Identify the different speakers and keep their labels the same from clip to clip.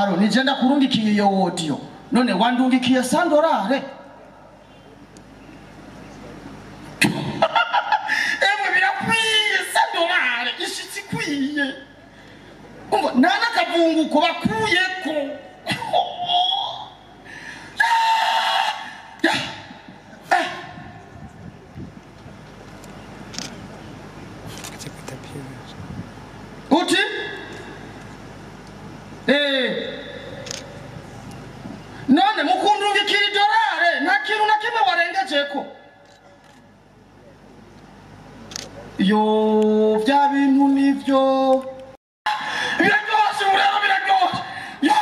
Speaker 1: Aro nije ndakurungikiye iyo audio none wandungikiye $100. Emwe birakwiye $100 ishitsi kwiye. Umva nana kavunguko bakuyeko. Uti? None mukundungikira idolare nta kintu na kimwe warengejeko. Yo vya bintu nivyo biraryoshe, ubu rero biraryoshe. Yo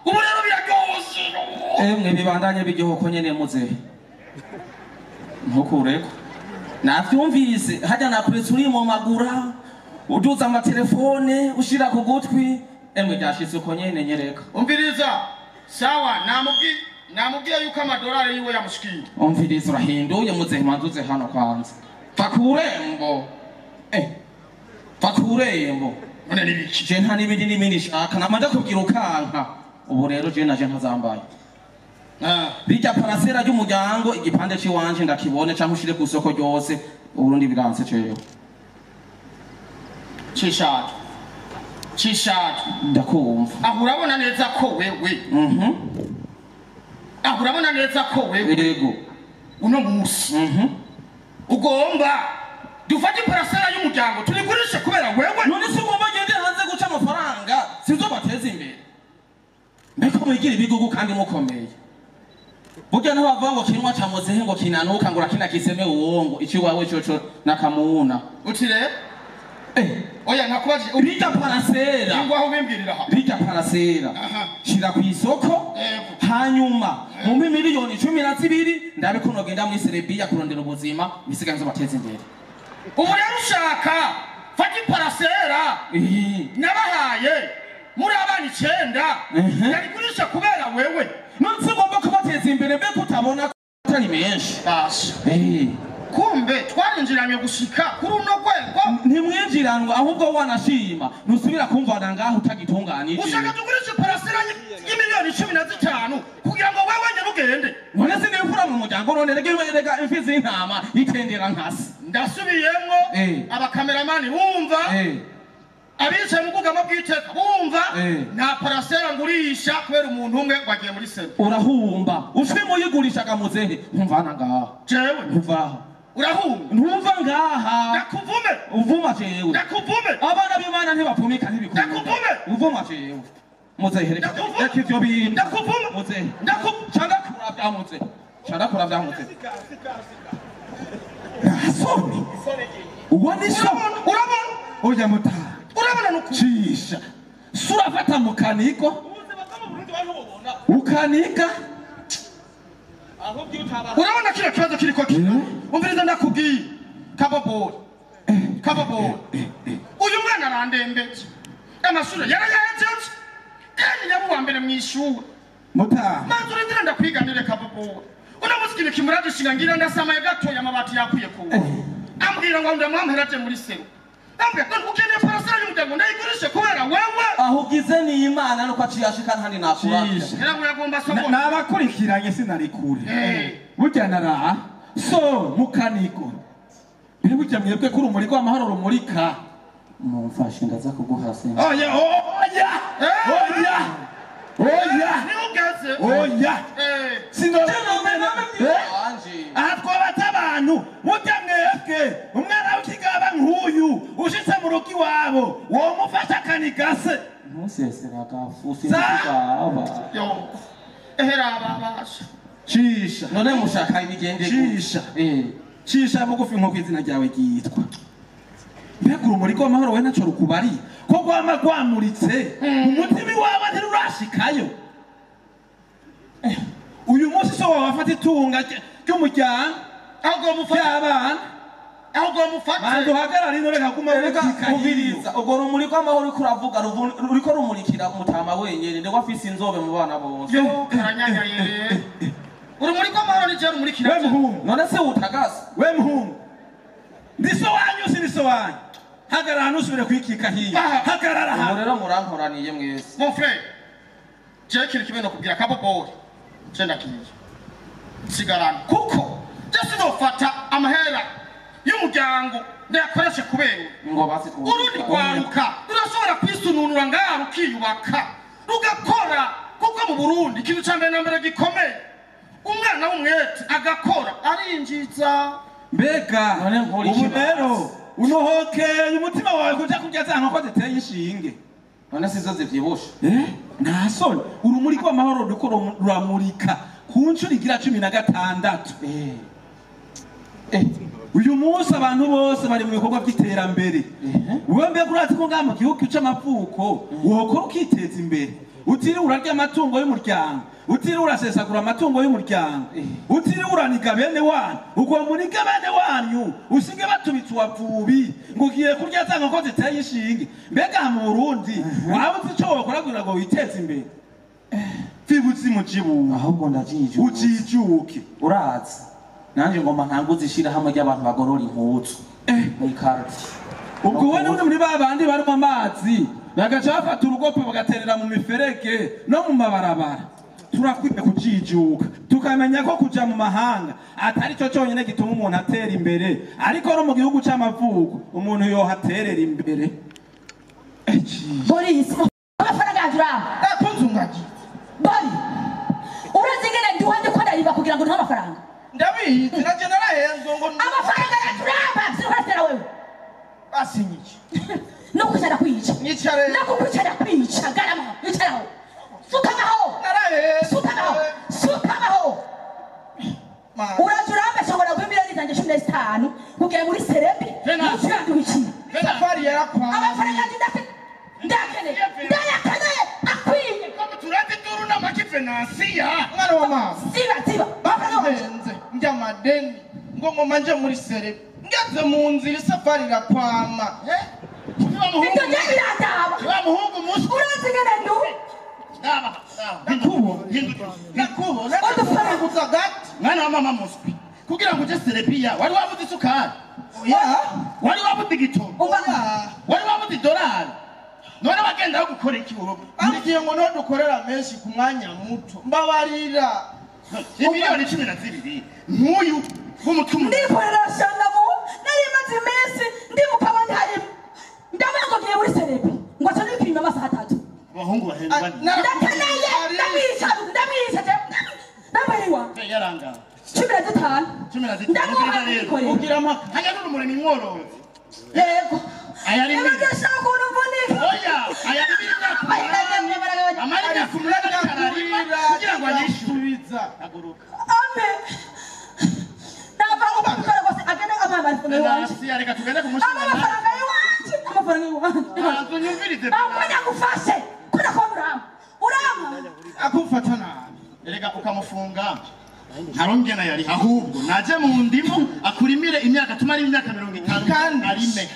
Speaker 1: ubu rero biraryoshe.
Speaker 2: Emwe bibandanye b'igihoko nyene muze ntukureko. Navyumvise hajya nakuretse uri mu magura uduza amatelefone ushira ku gutwi. Emwe byashitse uko nyene nyereka.
Speaker 1: Umviriza sawa, namubwiye yuko amadolari yiwe yamushikiye.
Speaker 2: Umviriza urahinduye muze manzuze hano kwanza. Fakurembo. Fakurembo.
Speaker 1: None nibiki?
Speaker 2: Je nta nibindi n'ibindi shaka namanda kubwira ukanka. Ubu rero je naje ntazambaye. Bijya parasera y'umuryango igipande ciwanje ndakibone canke ushire ku soko ryose Uburundi biranse ceyo.
Speaker 1: Cishatu. Cishatu.
Speaker 2: Ndakumva.
Speaker 1: Aho urabona neza ko wewe. Aho urabona neza ko wewe.
Speaker 2: Yego.
Speaker 1: Uno musi. Ugomba dufate parasera y'umuryango turigurishe kubera wewe.
Speaker 2: None se ugomba gende hanze guca amafaranga sinzobateza imbere. Mbeko mwigira ibigugu kandi mukomeye. Burya naho bavuga ngo kinwa ca muzehe ngo kinanuka ngo urakina kiseme uwongo ici wawe coco nakamuna.
Speaker 1: Uti rero? Oya nakubaje
Speaker 2: urita parasera.
Speaker 1: Ingwa aho bimbwirira ha.
Speaker 2: Rita parasera. Shira ku isoko. Hanyuma mu miliyoni 12 ndabe ko nogenda muri Serbia kurondera ubuzima bisiganzo bateze imbere.
Speaker 1: Ubu rero ushaka fata parasera. Nabahaye muri abana 9 yarigurisha kubera wewe.
Speaker 2: None se ngomba kubateza imbere mbe kutabona atari menshi.
Speaker 1: Basha. Kumbe twarinjiranye gushika kuri uno rwego.
Speaker 2: Ntimwinjiranwa ahubwo wanashima nusubira kumvana ngaho utagitunganije.
Speaker 1: Ushaka tugurishe parasera y'imiliyoni 15 kugira ngo wewe nyene ugende.
Speaker 2: None se nibura mu muryango none rega imfizi y'intama itendera nkasi.
Speaker 1: Ndasubiyemwo abakameramani bumva abicaye mu bwugamo bw'iteka bumva nta parasera ngurisha kubera umuntu umwe wagiye muri sebe.
Speaker 2: Urahumba ushwe muyigurishaga muzehe ntumvana ngaha.
Speaker 1: Jewe
Speaker 2: ntuvaha.
Speaker 1: Urahumba
Speaker 2: ntumva ngaha.
Speaker 1: Ndakuvume.
Speaker 2: Uvuma jewe.
Speaker 1: Ndakuvume.
Speaker 2: Abana b'Imana ntibapfumika ntibikunda.
Speaker 1: Ndakuvume.
Speaker 2: Uvuma jewe. Muzehe reka ivyo bintu.
Speaker 1: Ndakuvume.
Speaker 2: Muzehe candakura vya muzehe. Candakura vya muzehe.
Speaker 3: Asoni. Uwanisho.
Speaker 1: Urabona.
Speaker 3: Oya muta.
Speaker 1: Urabona nuko.
Speaker 3: Cisha. Surafata mukaniko. Ukanika.
Speaker 1: Urabona kile kibazo kiriko kiri. Umviriza ndakubwiye. Kabobori. Kabobori. Uyu mwana arandembeje. Amashure yarayahejeje. Kandi yabuwa mbere mu ishuri.
Speaker 3: Muta.
Speaker 1: Manzu urindira ndakwiganire kabobori. Uno musi kintu kimuraje ngira ndasamaye gatoya amabati yakwiye ku. Ambwira ngo ndamuhameraje muri sero. Ambwira ngo ukeneye parasera y'umuryango ndayigurishe kubera wewe.
Speaker 2: Aho ugize ni Imana nuko aciyashika ntandi nakura.
Speaker 1: Ngira yagomba somo.
Speaker 3: Nabakurikiranye sinari kure. Burya naraha so mukaniko. Biri burya mwebwe kuri umuriko w'amahoro rumurika.
Speaker 2: Mumfashe ndaza kuguhase.
Speaker 3: Oya oya. Oya. Oya.
Speaker 1: Ni ugeze.
Speaker 3: Oya. Sindobe. Aha twabata abantu burya mwebwe umwana w'ikigaba nk'uyu ushitse mu rugo iwabo womufasha kanikase.
Speaker 2: Ntusesera gafu sinzigaba.
Speaker 1: Yo. Ehera ababasha.
Speaker 3: Cisha.
Speaker 2: None mushaka ibigende.
Speaker 3: Cisha. Cisha bugufi nko kwizina ryawe ryitwa. Mbega urumuri rw'amahoro we ntaco rukubari ko rwama rwamuritse umutima iwawe ntirurashikayo. Uyu munsi so wafata itunga ry'umuryango
Speaker 1: ahubwo mufata
Speaker 3: abana
Speaker 1: ahubwo mufate
Speaker 3: bantu hagarara ino reka kuma
Speaker 2: umviriza ubwo rumuri rw'amahoro uriko uravuga ruriko rumurikira mutama wenyene ndiko afise inzobe mu bana bose.
Speaker 1: Yo karanyanyaye. Urumuri rw'amahoro ni je rumurikira.
Speaker 3: We muhungu
Speaker 2: none se utagase.
Speaker 3: We muhungu ndiso wanyu siniso wanyu. Hagarara nusubire kwikika hiyo. Hagarara
Speaker 2: hano. Rero murankoraniye mwese.
Speaker 1: Mon frère Jewe ikintu kimwe nokubwira kabobori. Je ndakiye. Sigarana kuko je sinofata amahera y'umuryango ndayakoreshe kubera
Speaker 2: ngo basi
Speaker 1: urundi rwaruka rurashobora kwisununura ngaha rukiyubaka rugakora kuko mu Burundi ikintu ca mbere na mbere gikomeye umwana w'umwete agakora arinjiza.
Speaker 3: Mbega ubu rero unohokeye umutima wawe kuja kurya za nkoko ziteye inshinge
Speaker 2: none sizo zivyibushe
Speaker 3: nta soni urumuri rw'amahoro ruriko ruramurika ku nshuro igira 16. Uyu munsi abantu bose bari mu bikorwa by'iterambere. Wewe mbega urazi ko ngaha mu gihugu c'amavuko wokora ukiteza imbere utiriwe urarya amatungo y'umuryango, utiriwe urasesagura amatungo y'umuryango, utiriwe uraniga bene wanyu, ugomba unige bene wanyu usige batubitse uwavubi ngo ugiye kurya za nkoko ziteye inshinge. Mbega mu Burundi waba uzi ico wokora kugira ngo witeze imbere? Vibutse mujibu
Speaker 2: ahubwo ndajijuke
Speaker 3: ujijuke.
Speaker 2: Urazi nanje ngomba ntanguze ishirahamwe ry'abantu bagorora impuzu mu ikarti.
Speaker 3: Ubwo wowe uri muri ba bandi barimo amazi bagaca bafata urugopo bagaterera mu miferege no mu mabarabara. Turakwiye kujijuka tukamenya ko kuja mu mahanga atari cyo cyonyine gituma umuntu atera imbere, ariko no mu gihugu c'amavuko umuntu yohaterera imbere.
Speaker 4: Boris, amafaranga yanjye
Speaker 1: akunzungaji
Speaker 4: Bari urazi ingene nduhande ko ndariba kugira ngo ntuhe amafaranga.
Speaker 1: Ndabizi naje narahenzwe ngo
Speaker 4: amafaranga yanjye uramba sinukatera wewe
Speaker 1: basinyiki
Speaker 4: no kwicara kwica
Speaker 1: nyicare
Speaker 4: no kwicara kwica garama icaraho sukamaho sukamaho sukamaho. Urazi urambe shobora guha miliyoni zanjye 15 kugera muri Serebi n'ukiranduhikiye
Speaker 1: safari yarakwa
Speaker 4: amafaranga yanjye ndakeneye ndayakeneye akwiye
Speaker 1: turazi duru n'amakivenansiya mwana wa mama
Speaker 4: ziba ziba
Speaker 1: bahenze njya madeni ngo ngoma nje muri Serebi ngeze mu nzira isafari irakwama.
Speaker 4: Ibyo njye birandaba
Speaker 1: wa muhungu musi
Speaker 4: urazi ngene nduwe
Speaker 1: nakubona nakubona gati mwana wa mama muswi kugira ngo uje Serebiya wari wabuze isukari, wari wabuze igitoro, wari wabuze idolari, none bagenda aho gukora iki urugo
Speaker 5: Angiye ngo no dukorera menshi ku mwanya muto mbabarira
Speaker 1: miliyoni 12 nkuyu w'umutumwa
Speaker 4: ndikorera shanamo nari maze iminsi ndi mu kabandi harimo ndabona ngo ngiye muri Serebi ngo aca nipima amasaha 3
Speaker 1: abahungu bahendwa
Speaker 4: ndakeneye ndamwica ndamwica ndamwiriwa
Speaker 1: yaranga
Speaker 4: 15
Speaker 1: 15
Speaker 4: ndamuha
Speaker 1: ugira amaka hanya n'urumuri ni mworozi
Speaker 4: yego
Speaker 1: ayari
Speaker 4: mbi ukuntu mvunika
Speaker 1: oya ayari mbi amara imyaka 8 kugira ngo anyishyure aguruka
Speaker 4: ame ndava gukora rwose agende amafaranga iwanje
Speaker 1: reka tugende kumushyira
Speaker 4: amafaranga iwanje amafaranga iwanje
Speaker 1: ntabwo nyumvirize
Speaker 4: ntabwo ngufashe kubera ko urama urama
Speaker 5: akufata nabi
Speaker 1: erega ukamufunga ntarongena yari ahubwo naje mu ndimo akurimire imyaka tumara imyaka 50
Speaker 5: kandi
Speaker 1: arime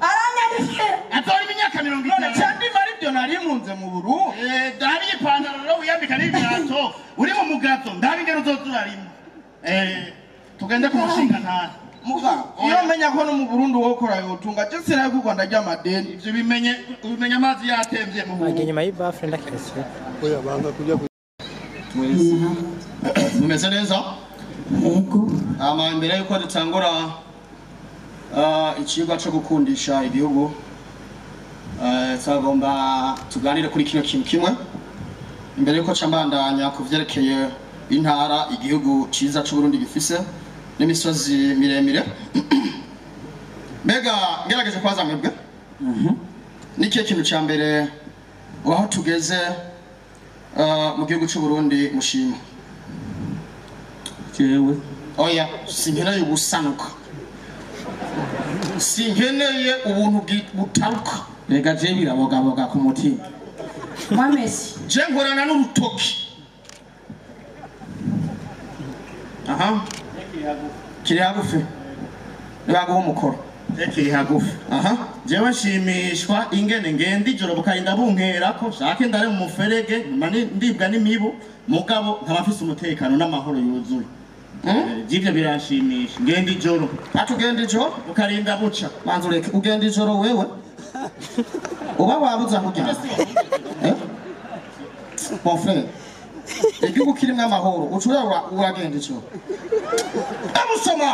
Speaker 4: aranyandikira
Speaker 1: atori imyaka 50
Speaker 5: none cyandi mari byo nari munze mu Burundi
Speaker 1: ndabi ipantaro rero wiyambika n'ibirato uri mu mugato ndabi ngero uzoturarimo tugende kumushinga ntara
Speaker 5: muga iyo menya ko no mu Burundi wokora yotunga je sinaye kuko ndarya amadeni
Speaker 1: ivyo bimenye ubimenye amazi yatemvye mu
Speaker 6: Burundi nyuma y'ibafre ndakese
Speaker 7: oya banga kujya
Speaker 1: mumeze neza
Speaker 4: yego
Speaker 1: ama imbere yuko dutangura icigwa co gukundisha igihugu twagomba tuganire kuri kino kintu kimwe imbere yuko cambandanya kuvyerekeye intara igihugu ciza c'u Burundi gifise n'imisozi miremire. Mbega ngerageje kwaza mwebwe nikihe kintu ca mbere aho tugeze mu gihugu c'u Burundi mushima?
Speaker 2: Jewe
Speaker 1: oya sinkeneye ubusanuka, sinkeneye ubuntu butaruka.
Speaker 2: Rega je birabogaboga ku mutima
Speaker 4: mwamesi
Speaker 1: je nkorana n'urutoki. Aha kiri hagufi nibaguha umukoro
Speaker 8: kiri hagufi.
Speaker 1: Aha
Speaker 8: jewe nshimishwa ingene ngenda ijoro bukarinda bunkerako shake ndare mu muferege ndibwa n'imibu mugabo nkaba mfise umutekano n'amahoro yuzuye. Jivyo biranshimisha ngenda ijoro.
Speaker 1: Ati ugenda ijoro
Speaker 8: ukarinda buca
Speaker 1: manza ureke ugenda ijoro wewe uba wabuze aho ujya. Mon frère, igihugu kirimwo amahoro ucura uragenda ico amusoma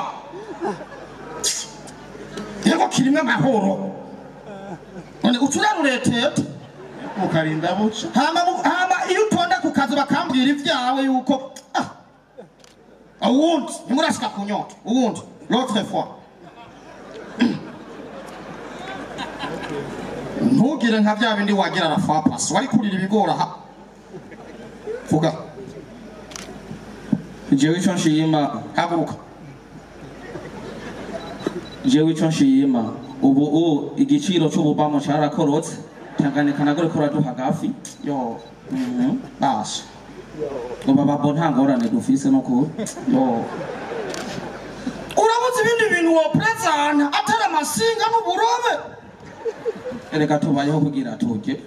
Speaker 1: yego kirimwo amahoro none ucura ruretete
Speaker 8: ukarinda buca
Speaker 1: hama iyo utonda ku kazi bakambwira ivyawe yuko uwundi ntimurashika ku nyota uwundi l'autre fois ntugire nka vya bindi wagira la fois passe wari kurira ibigora ha vuga
Speaker 2: Jewe ico nshima
Speaker 1: haguruka
Speaker 2: jewe ico nshima ubu igiciro c'ububamo carakorotse Tanganyika nagore ko raduha gafi
Speaker 1: yo basha
Speaker 2: uba babo nta ngorane dufise no ku
Speaker 1: yo urabuze ibindi bintu wo prezana atari amasinga n'uburobe
Speaker 2: ereka tubayeho kugira turye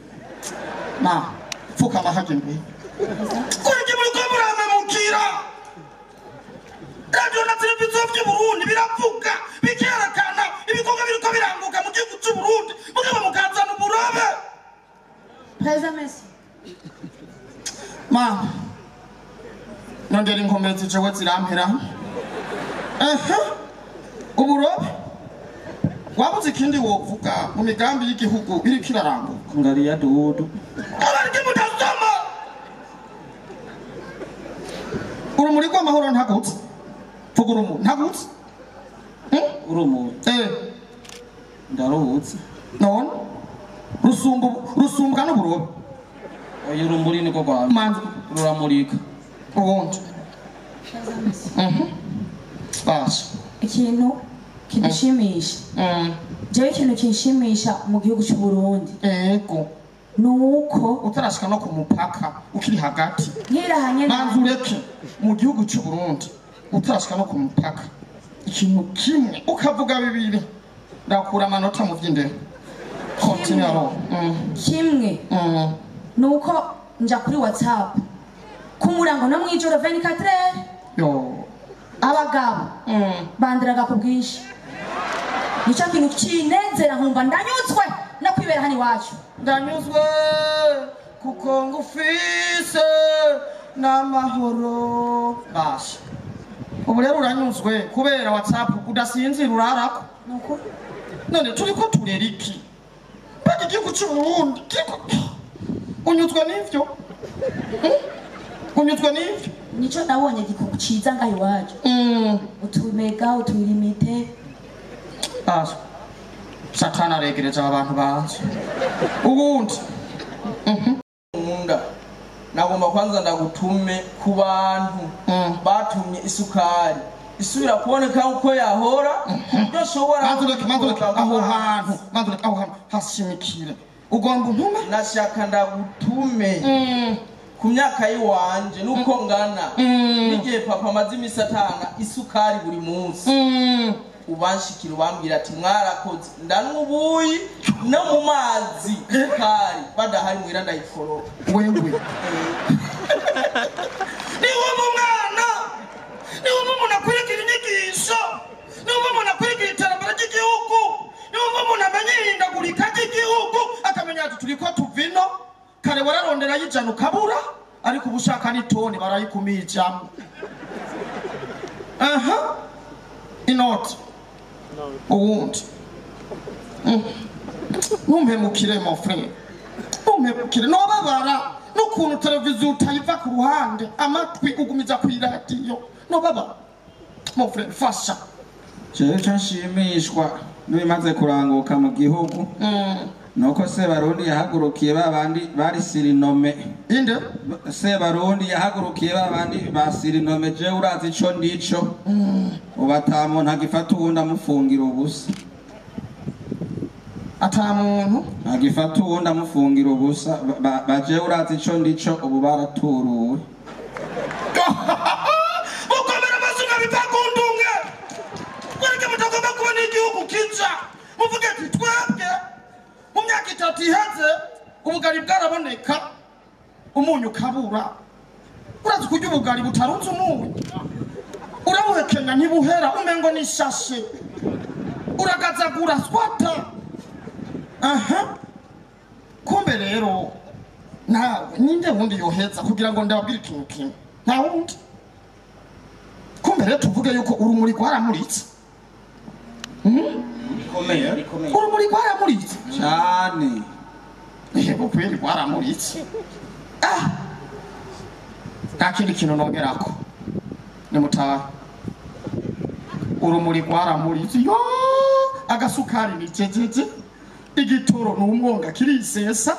Speaker 1: ma pfukama hajya imbere kurya muriko muramemukira radiyo na televiziyo vy'i Burundi biravuga bikerekana ibikorwa biriko biranguka mu gihugu c'u Burundi mugabo mukazana uburobe.
Speaker 4: Perezida Messi
Speaker 1: Ma nongera inkomezi jewe zirampera uburobe wabuze ikindi wovuga mu migambi y'igihugu iriko iraranguka
Speaker 2: ngariya dudu
Speaker 1: abariki mudasoma urumuri rw'amahoro ntagutse vuga urumuri ntagutse
Speaker 2: urumuri ndaruhutse
Speaker 1: none rusumbwa n'uburobe
Speaker 2: oya urumuri niko rwa
Speaker 1: manzi
Speaker 2: ruramurika
Speaker 1: ubundi basha
Speaker 4: ikintu kidushimisha jewe ikintu kinshimisha mu gihugu c'u Burundi
Speaker 1: ego
Speaker 4: nuko
Speaker 1: utarashika no ku mupaka ukiri hagati
Speaker 4: nkirahanye
Speaker 1: manzi ureke mu gihugu c'u Burundi utarashika no ku mupaka ikintu kimwe ukavuga bibiri ndakura amanota mu vy'indero continue alors
Speaker 4: kimwe nuko nja kuri WhatsApp kumurango no mwijoro 24
Speaker 1: yo
Speaker 4: abagabo bandiraga ku bwinshi nico kintu kinezera nkumva ndanyuzwe no kwibera hano iwacu
Speaker 1: ndanyuzwe kuko ngufise n'amahoro basha ubu rero uranyuzwe kubera WhatsApp udasinzira urarako none turiko turera iki mbega igihugu c'u Burundi kiriko unyuzwe n'ivyo unyuzwe n'ivyo
Speaker 4: nico nabonye ciza ngaho iwacu utumega uturimite
Speaker 1: basha satani aregereje aba bantu bazi ubundi
Speaker 5: nkunda nagomba kwanza ndagutume ku bantu batumye isukari isubira kuboneka uko yahora udashobora
Speaker 1: manzureke aho hantu manzureke aho hantu hashimikire ugomba untume
Speaker 5: nashaka ndagutume ku myaka y'iwanje nuko ngana n'igihe papa amaze imisi atanga isukari buri munsi ubanshikira ubambwira ati mwarakoze ndanywa ubuyi no mu mazi isukari badahari muhira ndayikoropa
Speaker 1: wewe niwumva umwana niwumva umuntu akwirikira inyigisho niwumva umuntu akwirikira iterambere ry'igihugu niwumva umuntu amenya ihindagurika ry'igihugu akamenya ati turiko tuva ino kare wararonderayo ijana ukabura ariko ubu ushaka n'itoni barayikumirijamwo aha inoti uwundi ntumpemukire mon frère ntumpemukire nobabara n'ukuntu televiziyo utayiva ku ruhande amatwi ugumiza ku iradiyo nobabara mon frère fasha
Speaker 3: jewe ico nshimishwa n'ibimaze kuranguka mu gihugu nuko Sebarundi yahagurukiye babandi bari sirinome
Speaker 1: inde
Speaker 3: Sebarundi yahagurukiye babandi ba sirinome jewe urazi ico ndico ubu ata muntu agifata uwundi amufungira ubusa
Speaker 1: ata muntu
Speaker 3: agifata uwundi amufungira ubusa bajewe urazi ico ndico ubu baraturuwe
Speaker 1: mukomera amazina bivagundumwe mwereke mutagomba kubona igihugu kija muvuge ati twebwe mu myaka itatu iheze ubugari bwaraboneka umunyu ukabura urazi kurya ubugari butarunze umunyu urabuhekenya ntibuhera umengo n'ishashe uragazagura swata aha kumbe rero Nawe ninde wundi yoheza kugira ngo ndababwire ikintu kimwe? Nta wundi. Kumbe rero tuvuge yuko urumuri rwaramuritse.
Speaker 2: Bikomeye bikomeye.
Speaker 1: Urumuri rwaramuritse
Speaker 3: cyane.
Speaker 1: Yego kweli rwaramuritse. Nta kindi kintu nongerako, nimutahe. Urumuri rwaramuritse. Yo, agasukari ni jejeje, igitoro ni umwonga kirisesa,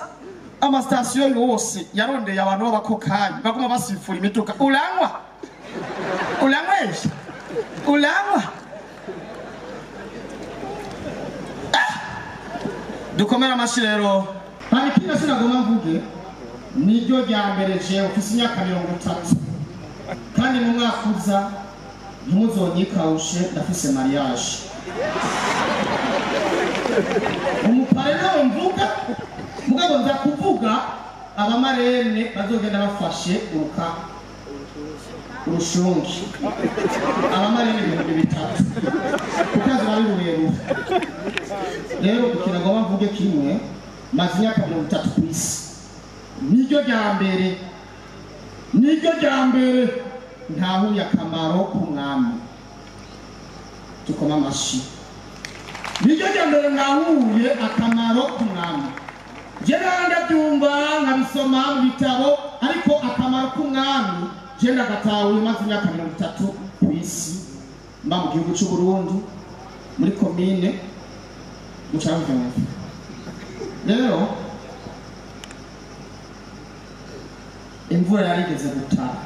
Speaker 1: amasitasiyo yose yarondeye abantu b'abakokayi baguma basifura imiduga. Uranywa, uranywesha, uranywa. Dukomere amashyi rero. Hari ikindi sinagomba mvuge, niryo rya mbere jewe mfise imyaka 30, kandi mu mwaka uza ntimuzonyikawushe ndafise mariage. Umupare nawe mvuga, mugabo nza kuvuga abamarene bazogenda bafashe uruka urushungi, abamarene 3000, kuko azoba ari rurerure. Rero ikintu mvuge kimwe, maze imyaka 30 ku isi, niryo rya mbere, niryo rya mbere ntahuye akamaro k'umwami. Tukoma amashyi. Niryo rya mbere ntahuye akamaro k'umwami. Je ndabyumva nkabisoma mu bitabo, ariko akamaro k'umwami je ndagatahuye maze imyaka 30 ku isi, mba mu gihugu cy'u Burundi muri komine Mucaramvumvu. Rero imvura yarigeze gutaha.